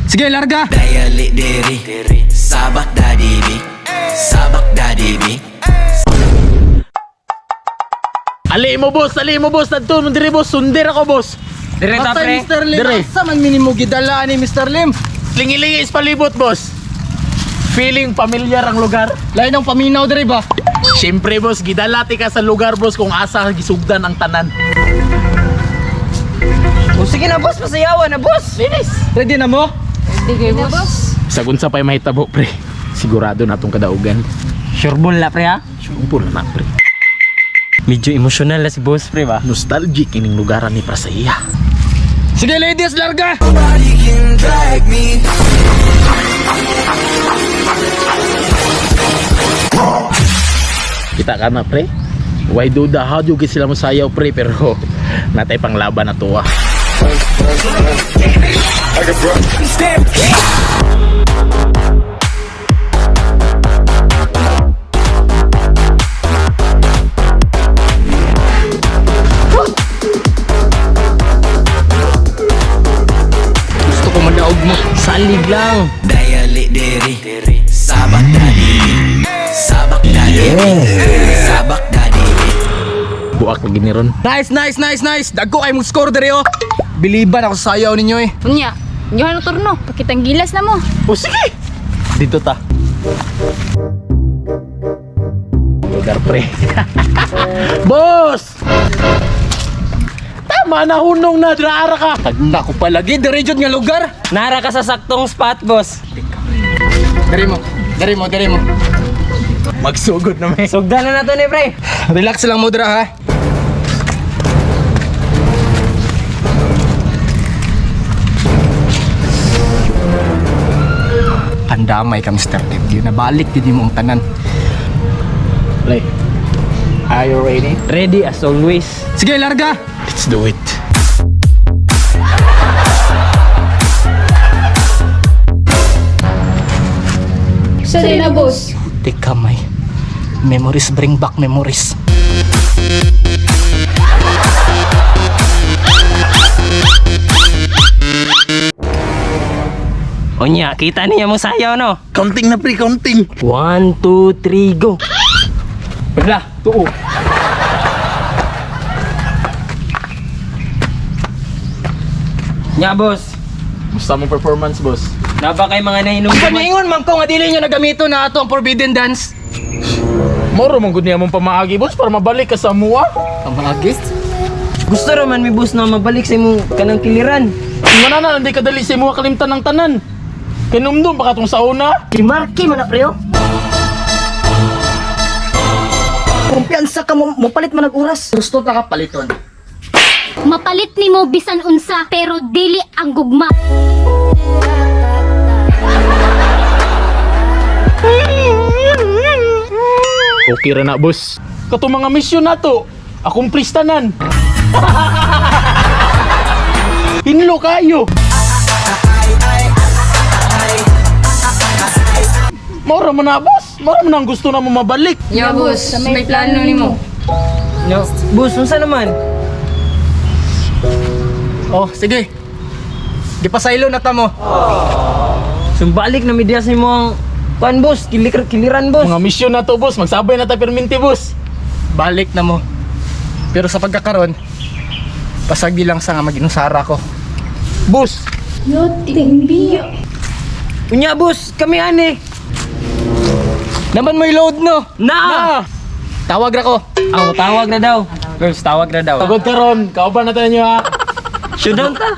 Sige, larga. Dayali diri, sabak dadibi, sabak dadibi. Ali mo boss, ali mo boss, adto mo diri boss, sundir ako boss. Dire ta Patay, pre. Mr. Lim. Dire. Asa man minimo gidala ni Mr. Lim? Lingilingi is palibot boss. Feeling familiar ang lugar. Lain ang paminaw dire ba? Siyempre boss, gidala ti ka sa lugar boss kung asa gisugdan ang tanan. O sige na boss, pasayawan na boss. Linis. Ready na mo? Sige, boss. Sa unsa pa'y mahitabo pre. Sigurado na atong kadaugan. Sure ball na pre ha. Sure na na pre. Medyo emotional na si boss pre ba? Nostalgic ining lugaran ni Prasaya. Sige, ladies, larga. Kita ka na pre. Why do the how do you sila mo sayaw pre pero natay panglaban na tuwa. Gusto ko madaog mo. Salig lang. Dayali diri, sabak dadibi, sabak dadibi, sabak dadibi. Buak lagi ni ron. Nice, nice, nice, nice. Dagko kay mong score dire oh. Biliban ako sa sayaw ninyo eh. Unya, inyo turno. Pakitang gilas na mo. O sige. Dito ta. Lugar pre. Boss! Tama na hunong na draara ka. Tagna ko palagi dire jud nga lugar. Nara ka sa saktong spot boss. Dire mo. Dire mo, dire mo. Magsugod na may. Sugdan na nato ni pre. Relax lang mo dira ha. Pandamay ka Mr. Lim. Di na balik di mo ang tanan. Play. Are you ready? Ready as always. Sige, larga. Let's do it. Sa na, boss. Teka may. Memories bring back memories. Unya, kita niya mo sayaw no. Counting na pre, counting. 1, 2, 3, go. Wala, tuo. Nya boss. Musta mo performance, boss? Naba kay mga nahinom. Paningon man ko nga dili nyo nagamito na ato ang forbidden dance. Moro mong gud niya mong pamaagi, boss, para mabalik ka sa mua. Pamagi? Gusto ra man mi boss na mabalik sa imong kanang kiliran. Nga na na, hindi ka dali sa mua kalimtan ng tanan. Kinumdum pa katong sa una. Si Marky man na preo. Kumpiyansa ka mo, mopalit man og oras. Gusto ta ka paliton. Mapalit nimo bisan unsa pero dili ang gugma. Okay ra na, boss. Katong mga misyon na to, accomplish tanan. Hinlo kayo. Moro mo na, boss. Moro mo na ang gusto na mo mabalik. Nya, boss. May plano nimo. No. Boss, unsa naman? Oh, sige. Gipasaylo na ta mo. Sumbalik na mi diha sa imong kuan boss, kilir kiliran boss. Mga misyon na to, boss. Magsabay na ta perminti, boss. Balik na mo. Pero sa pagkakaron, pasagi lang sa nga maginusara ko. Boss, Unya boss, kami ani. Naman may load no. Na. Tawag ra ko. Aw, tawag na daw. Girls, tawag na daw. pagod karon. Kauban na tayo niyo, ha. Showdown ta.